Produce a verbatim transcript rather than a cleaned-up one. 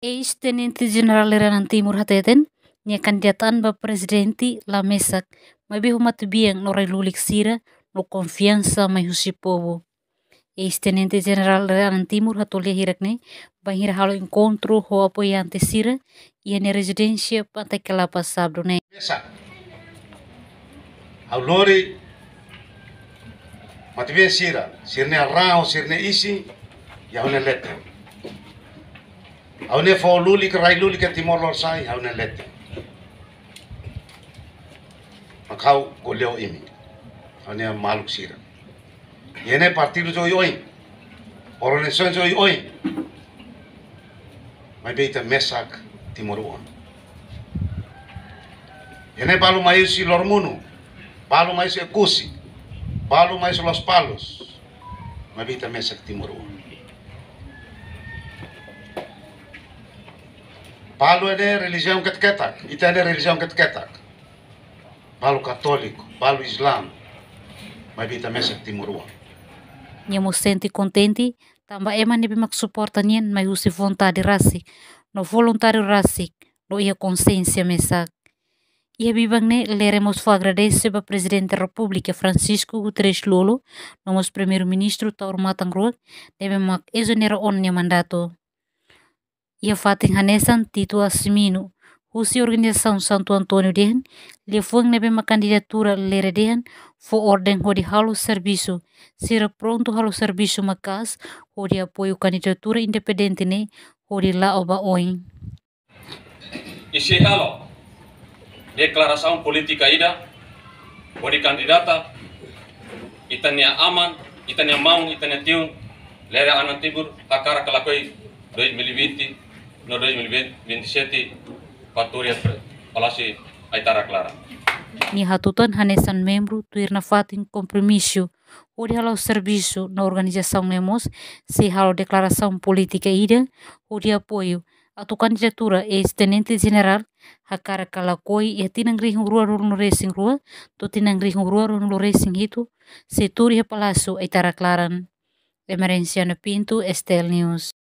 Eis-Tenente Jenerál Lere Anan Timur hateten, nia kandidata an ba prezidente la mesak, maibé ho matebian no rai lulik sira no konfiansa mai husi povu. Eis-Tenente Jenerál Lere Anan Timur hato'o lia hirak ne'e bainhira halo enkontru ho apoiante sira iha nia rezidénsia Pantai Kelapa sábadu ne'e. Mesak. Ha'u lori matebian sira, sira-nia raan, sira-nia isin, i ha'u-nia leten. Ha'u-nia fó lulik, rai lulik iha Timor Lorosa'e, ha'u-nia leten. Mak ha'u ko'alia ho imi, ha'u-nia maluk sira. Iha ne'e partidu oioin, organizasaun oioin. Maibé ita mesak timoroan. Iha ne'e balu mai husi Loromunu, balu mai husi Oekusi, balu mai husi Lospalos. Maibé ita mesak timoroan. Balu iha ne'e relijiaun ketak-ketak, ita iha ne'e relijiaun ketak-ketak. Balu Katóliku, balu Islam, maibé ita mesak timoroan. Nia mós sente kontente tanba ema ne'ebé mak suporta nia mai husi vontade rasik, no voluntáriu rasik, no iha konsiénsia mesak. Iha biban ne'e Lere mós fó agradese ba Prezidente Repúblika Francisco Guterres Lú-Olo, no mós Primeiru-Ministru Taur Matan Ruak, ne'ebé mak ezonera ona nia mandatu. Iha fatin hanesan Tito Assimino, husi organizasaun Santo António dehan, liafuan ne'ebé mak kandidatura Lere dehan, fó orden hodi halo servisu, sira prontu halo servisu maka'as, hodi apoiu kandidatura independente ne'e, hodi la'o ba oin. I sei halo deklarasaun polítika ida, hodi kandidata ita-nia aman, ita-nia maun, ita-nia tiun, Lere Anan Timur, hakarak ka lakohi dois mil e vinte no dois mil e vinte e sete, ba tuur iha pre-, Palásiu Aitarak Laran. Nia hatutan hanesan membru tuir nafatin kompromisu hodi halo servisu no organizasaun ne'e mós sei halo deklarasaun polítika ida hodi apoiu atu kandidatura eis-Tenente Jenerál hakarak ka lakohi iha tinan rihun rua ruanulu resin rua to'o tinan rihun rua ruanulu resin hitu, sei tuur iha Palásiu Aitarak Laran. Emerenciana Pinto, S T L News.